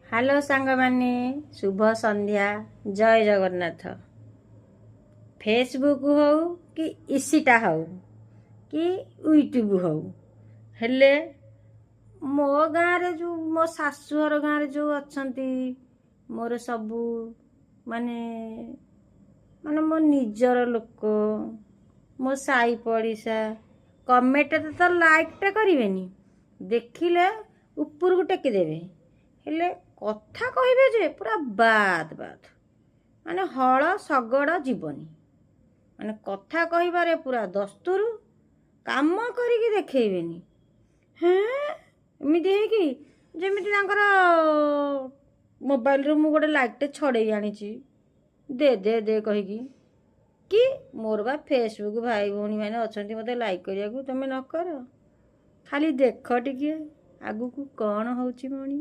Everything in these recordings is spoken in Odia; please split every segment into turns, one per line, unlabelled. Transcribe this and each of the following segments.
ହ୍ୟାଲୋ ସାଙ୍ଗମାନେ, ଶୁଭ ସନ୍ଧ୍ୟା, ଜୟ ଜଗନ୍ନାଥ। ଫେସବୁକ୍ ହଉ କି ଇନଷ୍ଟା ହଉ କି ୟୁଟ୍ୟୁବ୍ ହଉ, ହେଲେ ମୋ ଗାଁରେ ଯେଉଁ, ମୋ ଶାଶୁଘର ଗାଁରେ ଯେଉଁ ଅଛନ୍ତି ମୋର ସବୁ ମାନେ ମାନେ ମୋ ନିଜର ଲୋକ, ମୋ ସାଇ ପଡ଼ିଶା, କମେଣ୍ଟ ତ ଲାଇକ୍ଟା କରିବେନି, ଦେଖିଲେ ଉପରକୁ ଟେକିଦେବେ, ହେଲେ କଥା କହିବେ ଯେ ପୁରା ବାଦ ବାଦ, ମାନେ ହଳ ଶଗଡ଼ ଯିବନି। ମାନେ କଥା କହିବାରେ ପୁରା ଦସ୍ତୁରୁ, କାମ କରିକି ଦେଖେଇବେନି। ହେଁ, ଏମିତି ହେଇକି ଯେମିତି ତାଙ୍କର ମୋବାଇଲରୁ ମୁଁ ଗୋଟେ ଲାଇକ୍ଟେ ଛଡ଼େଇ ଆଣିଛି, ଦେ ଦେ ଦେ କହିକି, କି ମୋର ବା ଫେସବୁକ୍ ଭାଇ ଭଉଣୀମାନେ ଅଛନ୍ତି ମୋତେ ଲାଇକ୍ କରିବାକୁ, ତମେ ନ କର, ଖାଲି ଦେଖ ଟିକେ ଆଗକୁ କ'ଣ ହେଉଛି। ମଣି,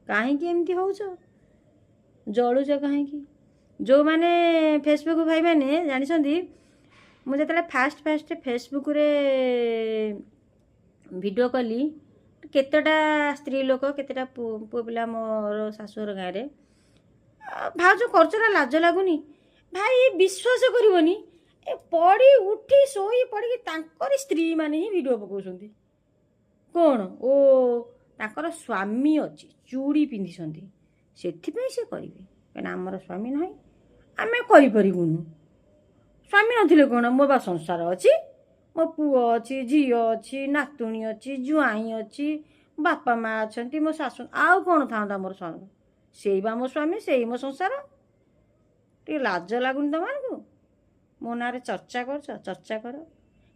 କାହିଁକି ଏମିତି ହେଉଛ? ଜଳୁଛ କାହିଁକି? ଯେଉଁମାନେ ଫେସବୁକ୍ ଭାଇମାନେ ଜାଣିଛନ୍ତି, ମୁଁ ଯେତେବେଳେ ଫାଷ୍ଟ ଫାଷ୍ଟ ଫେସବୁକ୍ରେ ଭିଡ଼ିଓ କଲି, କେତେଟା ସ୍ତ୍ରୀ ଲୋକ, କେତେଟା ପୁଅ ପିଲା ମୋର ଶାଶୁଘର ଗାଁରେ, "ଭାଉଜ, କରୁଛ ନା, ଲାଜ ଲାଗୁନି?" ଭାଇ, ବିଶ୍ୱାସ କରିବନି, ଏ ପଡ଼ି ଉଠି ଶୋଇ ପଡ଼ିକି ତାଙ୍କରି ସ୍ତ୍ରୀମାନେ ହିଁ ଭିଡ଼ିଓ ପକାଉଛନ୍ତି। କ'ଣ ଓ ତାଙ୍କର ସ୍ୱାମୀ ଅଛି, ଚୁଡ଼ି ପିନ୍ଧିଛନ୍ତି, ସେଥିପାଇଁ ସେ କରିବେ। କାହିଁକିନା ଆମର ସ୍ୱାମୀ ନାହିଁ, ଆମେ କରିପାରିବୁନୁ। ସ୍ୱାମୀ ନଥିଲେ କ'ଣ, ମୋ ବା ସଂସାର ଅଛି, ମୋ ପୁଅ ଅଛି, ଝିଅ ଅଛି, ନାତୁଣୀ ଅଛି, ଜ୍ୱାଇଁ ଅଛି, ବାପା ମା ଅଛନ୍ତି, ମୋ ଶାଶୁ, ଆଉ କ'ଣ ଥାନ୍ତା ମୋର ସ୍ୱାମୀ? ସେଇ ବା ମୋ ସ୍ୱାମୀ, ସେଇ ମୋ ସଂସାର। ଟିକେ ଲାଜ ଲାଗୁନି ତମମାନଙ୍କୁ? ମୋ ନାଁରେ ଚର୍ଚ୍ଚା କରୁଛ, ଚର୍ଚ୍ଚା କର,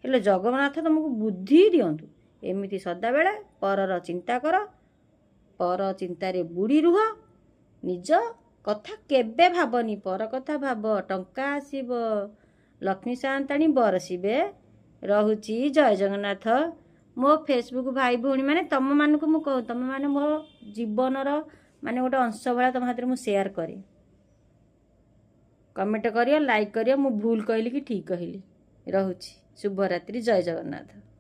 ହେଲେ ଜଗନ୍ନାଥ ତମକୁ ବୁଦ୍ଧି ଦିଅନ୍ତୁ। ଏମିତି ସଦାବେଳେ ପରର ଚିନ୍ତା କର, ପର ଚିନ୍ତାରେ ବୁଡ଼ି ରୁହ, ନିଜ କଥା କେବେ ଭାବନି, ପର କଥା ଭାବ, ଟଙ୍କା ଆସିବ, ଲକ୍ଷ୍ମୀ ସାଆନ୍ତାଣୀ ବରସିବେ। ରହୁଛି, ଜୟ ଜଗନ୍ନାଥ। ମୋ ଫେସବୁକ୍ ଭାଇ ଭଉଣୀମାନେ, ତମମାନଙ୍କୁ ମୁଁ କହୁ, ତମେମାନେ ମୋ ଜୀବନର ମାନେ ଗୋଟେ ଅଂଶ ଭଳିଆ, ତମ ହାତରେ ମୁଁ ସେୟାର କରେ। କମେଣ୍ଟ କରିବ, ଲାଇକ୍ କରିବ, ମୁଁ ଭୁଲ କହିଲି କି ଠିକ୍ କହିଲି। ରହୁଛି, ଶୁଭରାତ୍ରି, ଜୟ ଜଗନ୍ନାଥ।